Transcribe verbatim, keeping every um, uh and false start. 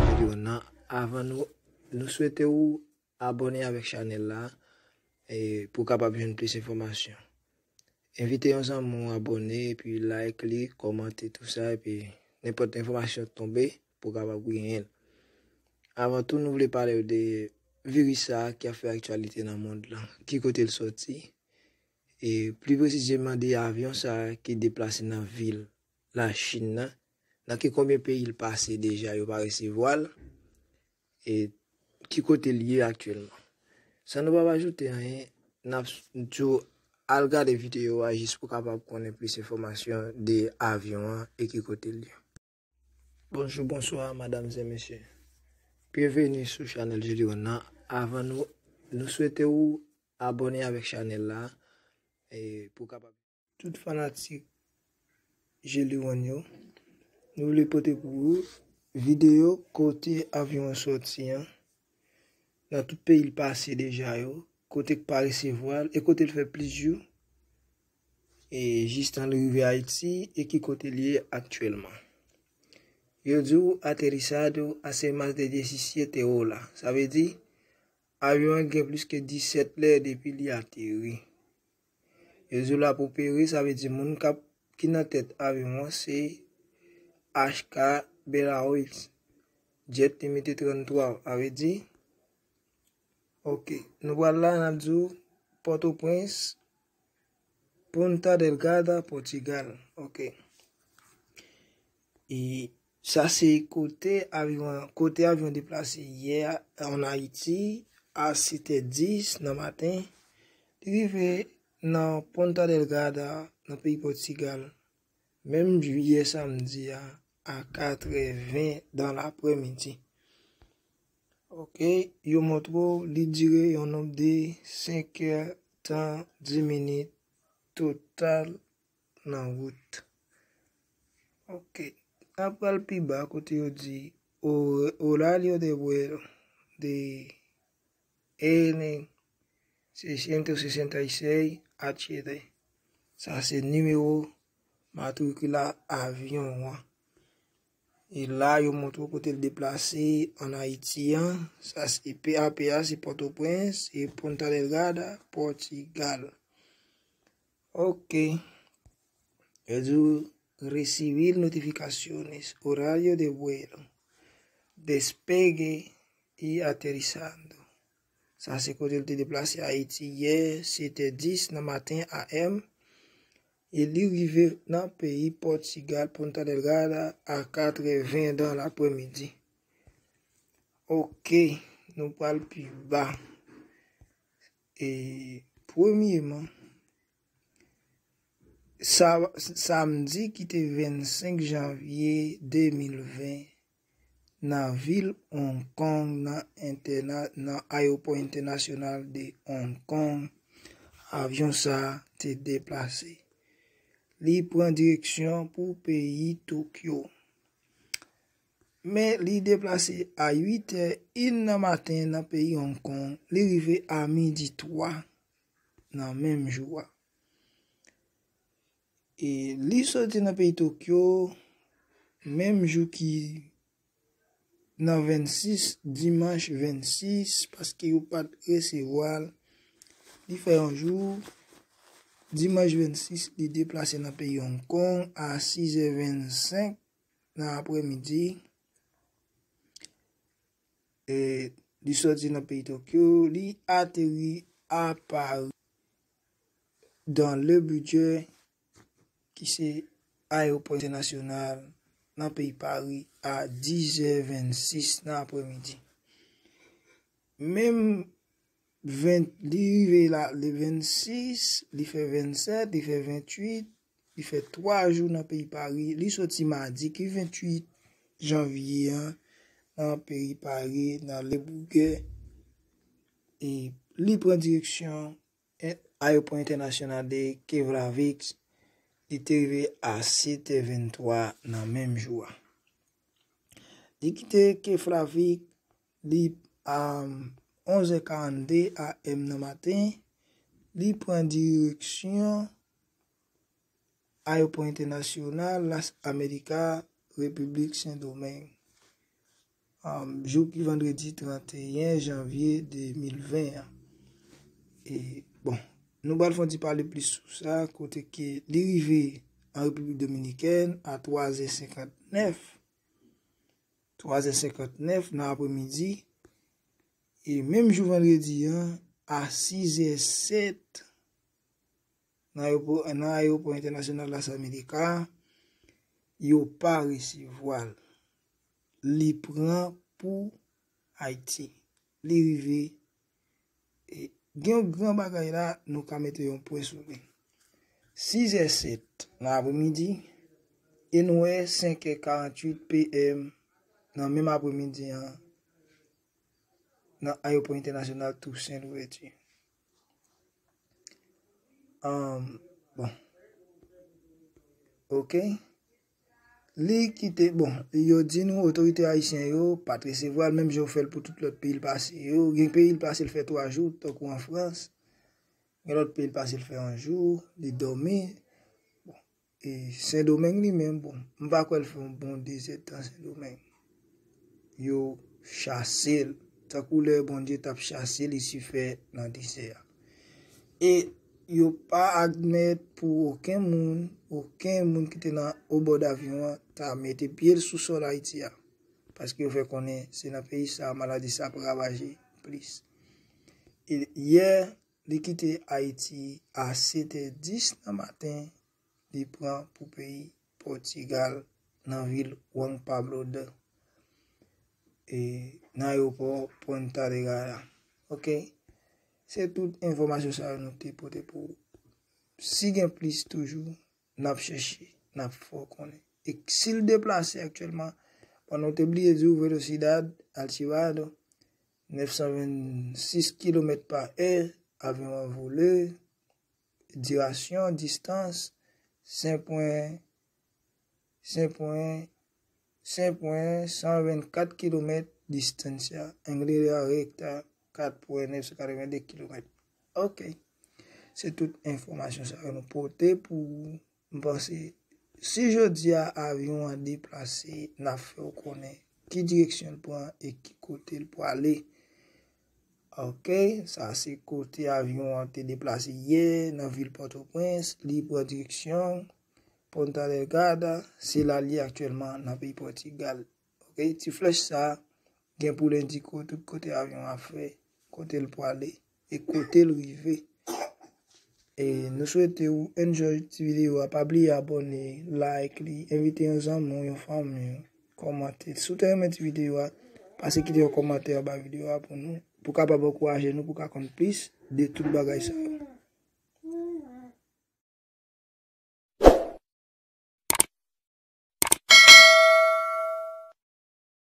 Videyo nan, avan nou, nou swete w abòne avèk chanèl la, e pou w kapab jwenn plis enfòmasyon. Envite yon zanmi w abòne, epi like li, kòmante, tou sa, epi nenpòt enfòmasyon tonbe, pou w kapab genyen l. Avan tou, nou vle pale w de viris sa a ki ap fè aktyalite nan mond lan. Ki kote l sòti? E pli presizeman de avyon sa a ki deplase nan vil Lachin nan. Nan ki konbyen peyi l pase deja yo pa resevwa l? E ki kote l ye aktyèlman? San nou pa ajoute anyen, n ap s-, di w al gade videyo a jis pou w kapab konnen plis enfòmasyon de avyon an e ki kote l ye. Bonjou, bonswa, madanm e mesye. Byenveni sou chanèl Julie One nan. Avan nou, nou swete w abòne avèk chanèl la, e pou w kapab. Tout fanatik Julie One yo, nou vle pote pou ou videyo kote avyon an sòti an, nan tout peyi l pase deja yo, kote k pa resevwa l, e kote l fè plis jou, e jistan l rive Ayiti, e ki kote l ye aktyèlman. Yo di w aterisado hace más de diecisiete horas. Sa vle di, avyon an gen plis ke disèt lè depi li ateri. Yo di w l ap opere, sa vle di moun k ap, ki nan tèt avyon an se H K Belaoils, Jet Limited trannntwa, sa vle di, ok, nou pral la, n ap di w Pòtoprens, Ponta Delgada, Pòtigal, ok. E sa se kote avyon, kote avyon deplase yè a, an Ayiti, a sèt è dis nan maten. Li rive nan Ponta Delgada, nan peyi Pòtigal, menm yè samdi a, a kat è ven dan laprèmidi. Ok, yo montre w li dire yon nonb de senk è tan dis minit total nan wout. Ok, n ap pral pi ba kote yo di o-, horario de vuelo de N seiscientos sesenta y seis H T. Sa se nimewo matrikil avyon an. E la, yo montre w kote l deplase an Ayiti an. Sa se P A P a, se Pòtoprens, e Ponta Delgada, Pòtigal. Ok. Yo di w recibir notificaciones, horario de vuelo, despegue y aterrizando. Sa se kote l te deplase Ayiti yè, sèt è dis nan maten A M. E li rive nan peyi Pòtigal, Ponta Delgada, a kat è ven dan laprèmidi. Ok, nou pral pi ba. E premyeman, sa-, samdi ki te vennsenk janvye de mil ven, nan vil Hong Kong, nan entèna-, nan ayewopò entènasyonal de Hong Kong, avyon sa a te deplase. Li pran direksyon pou peyi Tokyo. Men li deplase a uit è en nan maten nan peyi Hong Kong, li rive a midi twa nan menm jou a. E li soti nan peyi Tokyo, menm jou ki nan vennsis, dimanch vennsis, paske yo pa t resevwa l. Li fè yon jou, dimanch vennsis, li deplase nan peyi Hong Kong a sis è vennsenk nan aprèmidi. E li soti nan peyi Tokyo, li ateri a Pari, dans le budget, ki se ayewopò entènasyonal nan peyi Pari, a dis è vennsis nan aprèmidi. Menm ven, li rive la le vennsis, li fè vennsèt, li fè vennuit, li fè twa jou nan peyi Pari. Li soti madi ki vennuit janvye an nan peyi Pari, nan Le Bourget. E li pran direksyon en-, ayewopò entènasyonal de Keflavik. Li te rive a sèt è venntwa nan menm jou a. Li kite Keflavik, li a onz è karannde A M nan maten, li pran direksyon Ayewopò Entènasyonal Las Americas, Repiblik Sendomeng. Um, jou ki vandredi trannteyen janvye de mil ven an. E, bon, nou pral fè yon ti pale plis sou sa, kote ke li rive an Repiblik Dominikèn a twa zè senkantnèf. Twa zè senkantnèf nan apremidi. E menm jou vandredi an, a sis zè sèt, nan ayewopò, nan ayewopò entènasyonal Las Americas, yo pa resevwa l. Li pran pou Ayiti. Li rive, e, gen yon gran bagay la, nou ka mete yon pwen sou li. Sis è sèt nan apremidi, e nou wè senk è karanntuit P M nan menm apremidi an, nan ayewopò entènasyonal Toussaint Louverture. Um, bon. Ok. Li kite, bon, yo di nou otorite ayisyen yo pa t resevwa l, menm jan yo fè l pou tout lòt peyi l pase yo. Gen peyi l pase l fè twa jou, tankou an Frans. Gen lòt peyi l pase l fè yon jou, li dòmi. Bon, e Sendomeng li menm, bon, m pa kwè l fè yon bon de zè tan Sendomeng. Yo chase l, tankou lè Bondye t ap chase Lisifè nan dezè a. E yo pa admèt pou okenn moun, okenn moun ki te nan obòd avyon an ta mete pye l sou sòl Ayiti a. Paske yo fè konnen se nan peyi sa a maladi sa ap ravaje plis. E yè, li kite Ayiti a sèt è dis nan maten, li pran pou peyi Pòtigal nan vil Juan Pablo de, e nan ayewopò Ponta Delgada. Ok? Se tout enfòmasyon sa yo nou te pote pou ou. Si gen plis toujou, n ap chèche, n ap fè w konnen. E si l deplase aktyèlman, bon, nou te bliye di w velosidad, altivado, nèf san vennsis kilomèt pa è, avyon an vole, dirasyon, distans, senk pwen, senk pwen, senk pwen san vennkat kilomèt, distancia en línea recta, kat pwen nèf san katrevenndez kilomèt. Ok. Se tout enfòmasyon sa yo nou pote pou ou. M panse, si jodi a avyon an deplase, n ap fè w konnen ki direksyon l pran e ki kote l prale. Ok, sa se kote avyon an te deplase yè nan vil Pòtoprens. Li pran direksyon Ponta Delgada, se la l ye aktyèlman nan peyi Pòtigal. Ok, ti flèch sa a gen pou l endike w tout kote avyon an ap fè, kote l prale e kote l rive. E nou swete ou enjoy ti videyo a. Pa bliye abòne, like li, envite yon zanmi w, yon fanmi w, kòmante. Si w te renmen ti videyo a, pase kite yon kòmantè anba videyo a pou nou, pou kapab ankouraje nou, pou ka konn plis de tout bagay sa yo.